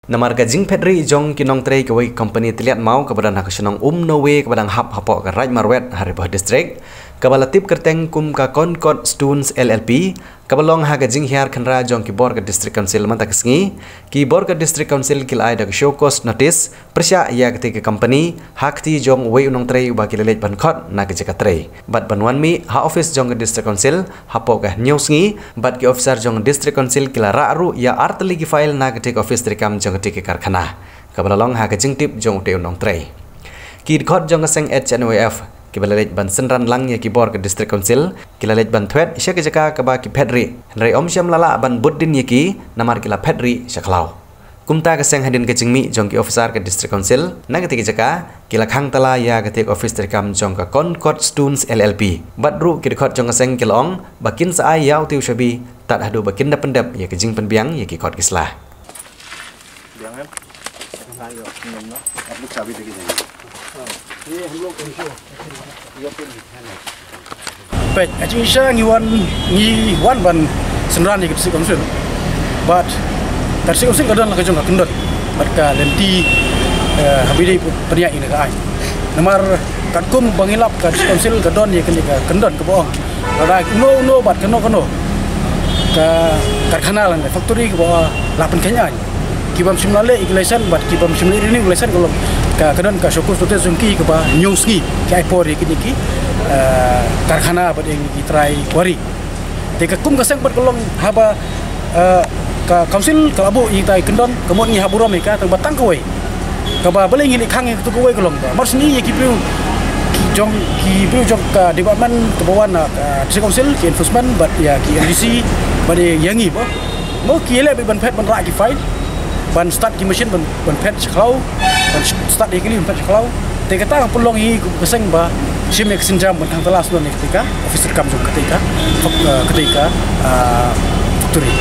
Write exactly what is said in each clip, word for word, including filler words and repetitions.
Namar ka jingphet rieh jong ki nongtrei kawei ka kompani tylliat maw kaba don ha ka shnong Umnowe kaba dang hap hapoh ka Raid Marwet ha Ri Bhoi District, kaba la tip kyrteng kum ka Concord Stones L L P, kaba long ha ka jinghiar khynra jong ki bor ka District Council mynta ka sngi, ki bor ka District Council ki la ai da ka show cause notice pyrshah ïa katei ka kompani ha kti jong uwei u nongtrei uba ki la leit ban khot na ka jaka trei bad ban wan mih ha office jong ka District Council hapoh ka hynñiew sngi, bad ki officer jong ka District Council ki la rah ruh ïa artylli ki file na katei ka office treikam jong katei ka karkhana, kaba la long ha ka jingtip jong utei u nongtrei. Ki dkhot jong ka seng H N Y F kiba la leit ban synran lang ïa ki bor ka District Council ki la leit ban thwet sha ka jaka kaba ki phet rieh, hynrei ym shym la lah ban bud dien ïa ki namar ki la phet rieh sha khlaw. Kumta ka seng hadien ka jingmih jong ki officer ka District Council na katei ka jaka, ki la khang tala ïa katei ka office treikam jong ka Concord Stones L L P. Bad ruh ki dkhot jong ka seng ki la ong ba kin sa ai ïa utei u shabi tad haduh ba kin da pyndep ïa ka jingpynbiang ïa ki kot ki sla. Peit, ha jingshisha ngi wan, ngi wan ban synran ïa ka District Council. Bad ka District Council ka don la ka jong ka kyndon bad ka lynti, eh, ha ba dei pynïaid ïa ka aiñ. Namar katkum ba ngi lap ka District Council ka don ïa kane ka kyndon kaba ong lada uno uno bad kano kano ka karkhana lane factory kaba la pynkheiñ aiñ, ki bym shym la leh ïa ki license bad ki bym shym la renew license ka long ka, ka don ka show cause notice jong ki kaba hynñiew sngi ki ai por ïa kine ki, eh, karkhana bad ïa ki trai quarry. Te ka kum ka seng bad ka long haba, eh, ka council ka la buh ïa kita ki kyndon ka mut ngi hap burom ïa ka tang ba tang kawei kaba balei ngi leh khang ïa katu kawei ka long ba mar shen ïa ki briew ki jong ki briew jong ka department kaba wan na ka District Council, ki enforcement bad ïa ki M D C bad ïa ngi ba mo ki leh bad ban phet ban rah ki file ban start ki machine ban, ban phet sha khlaw, ban start ïa ki li ban phet sha khlaw. Te kata ka pynlong ïa ngi ka seng ba shim ïa ka sienjam ban khang tala shuh na katei ka office treikam jong katei ka, eh, katei ka, ah, factory.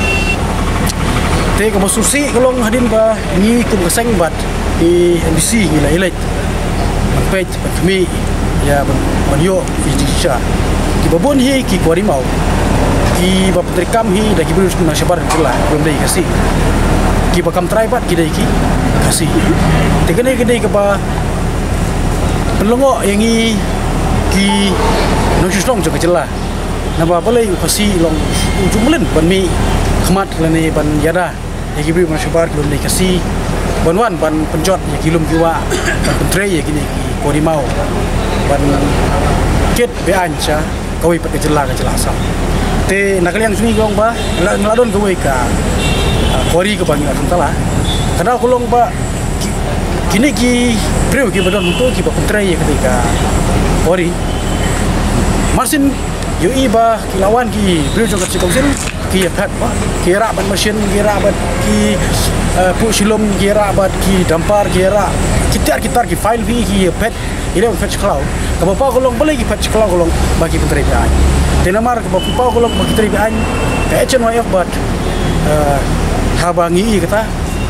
Te kaba sngewsih ka long hadien ba ngi kum ka seng bad ki M D C ngi la ïaleit ban peit ban khmih ïa ban, ban ïoh ïa ki jingshisha. Kiba bun hi ki quarry maw kiba pyntreikam hi da ki briew na shabar jylla kiba ym dei Khasi, kiba kam trai bad ki dei ki Khasi. Te kane ka dei kaba pynlyngngoh ïa ngi ki nongshong shnong jong ka jylla. Naba balei u Khasi long u jumlin ban mih khmat lane ban ïada ïa ki briew na shabar kiba ym dei Khasi ban wan ban pynjot ïa ki lum ki wah ban pyntrei ïa kine ki quarry maw ban kit be-aiñ sha kawei pat ka jylla, ka jylla Assam. Te na ka liang jong ngi ka long ba la, la don kawei ka, ah, quarry kaba ngi la khang tala. Ka daw ka long ba ki, kine ki briew kiba don hangto kiba pyntrei ïa katei ka quarry mar shen ïohi ba ki la wan ki briew jong ka District Council ki ïa phet ba ki ïa rah bad machine, ki ïa rah bad ki, eh, puh shilum, ki ïa rah bad ki dumper, ki ïa rah ki tiar ki tar ki file phi, ki ïa phet, ïa leh ban phet sha khlaw. Kaba paw ka long balei ki phet sha khlaw ka long ba ki pyntrei be-aiñ. Te namar kaba paw ka long ba ki trei be-aiñ ka H N Y F bad, eh, haba ngi ïohi kata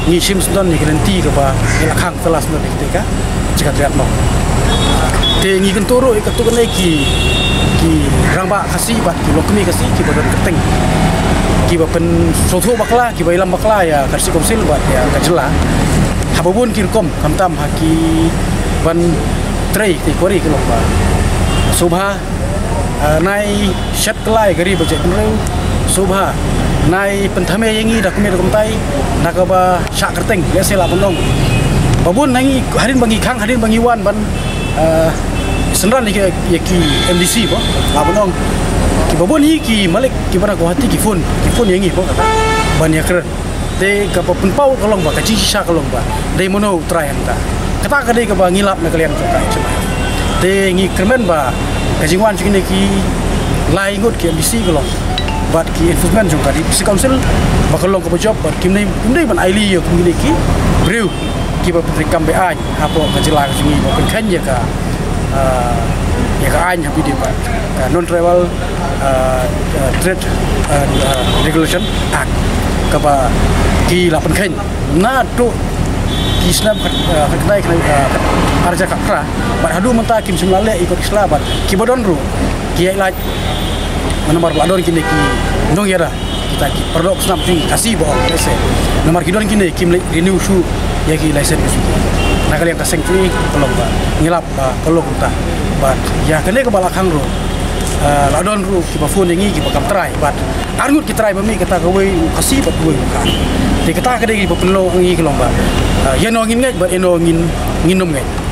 ngi shim sngewdon ïa ka lynti kaba ngi la khang tala sngewdon ïa katei ka jaka tylliat maw. Te ngi kyntu ruh ïa katto katne ki, ki rangbah Khasi bad ki longkmie Khasi kiba don kyrteng, kiba pynsngewthuh bakla, kiba ïalam bakla ïa ka District Council bad ïa ka jylla ha ba bun ki rukom, khamtam ha ki ban trei katei ka quarry ka long ba sngewbha, ah, nai shet kylla ïa ka ri ba jaitbynriew, sngewbha nai pynthame ïa ngi da kumne da kumtai na kaba shah kyrteng. Lehse lah ban ong ba bun na ngi hadien ba ngi khang, hadien ba ngi wan ban, ah, synran ïa ki, ïa ki M D C ba lah ban ong kiba bun hi ki malik kiba na Guwahati ki phone, ki phone ïa ngi ba kata ban ïakren. Te kaba pynpaw ka long ba ka jingshisha ka long ba dei mano u trai hangta. Kata ka dei kaba ngi lap na ka liang jong ka H N Y F. Te ngi kyrmen ba ka jingwan jong kine ki lai ngut ki M D C ka long bad ki enforcement jong ka District Council ba ka long kaba jop bad kim dei, kim dei ban ailad ïa kine ki briew kiba pyntreikam be-aiñ hapoh ka jylla ka jong ngi ba pynkheiñ ïa ka, ah, ïa ka aiñ ha ba dei ba ka Non-Tribal, ah, ah, Trade, ah, ah, Regulation Act kaba ki la pynkheiñ naduh ki snem khat, ah, khatkhyndai, ah, arhajar khatphra bad haduh mynta kim shym la leh ïa ki kot ki sla bad kiba don ruh ki ïaid lait. Namar ba la don kine ki nongïada, ki Ta ki paralok snam jong ngi Khasi ba ong lehse namar ki don kine kim leh renew shuh ïa ki license ki shuh na ka liang ka seng jong ngi ka long ba ngi lap ba ka long kumta. Bad ïa kane kaba la khang ruh, ah, la don ruh kiba phone ïa ngi kiba kam trai bad arngut ki trai ba mih, kata kawei u Khasi bad kawei u Khar. Te kata ka dei kiba pynlong ïa ngi ka long ba, ah, ïano ngin ngeit bad ïano ngin, ngin nym ngeit.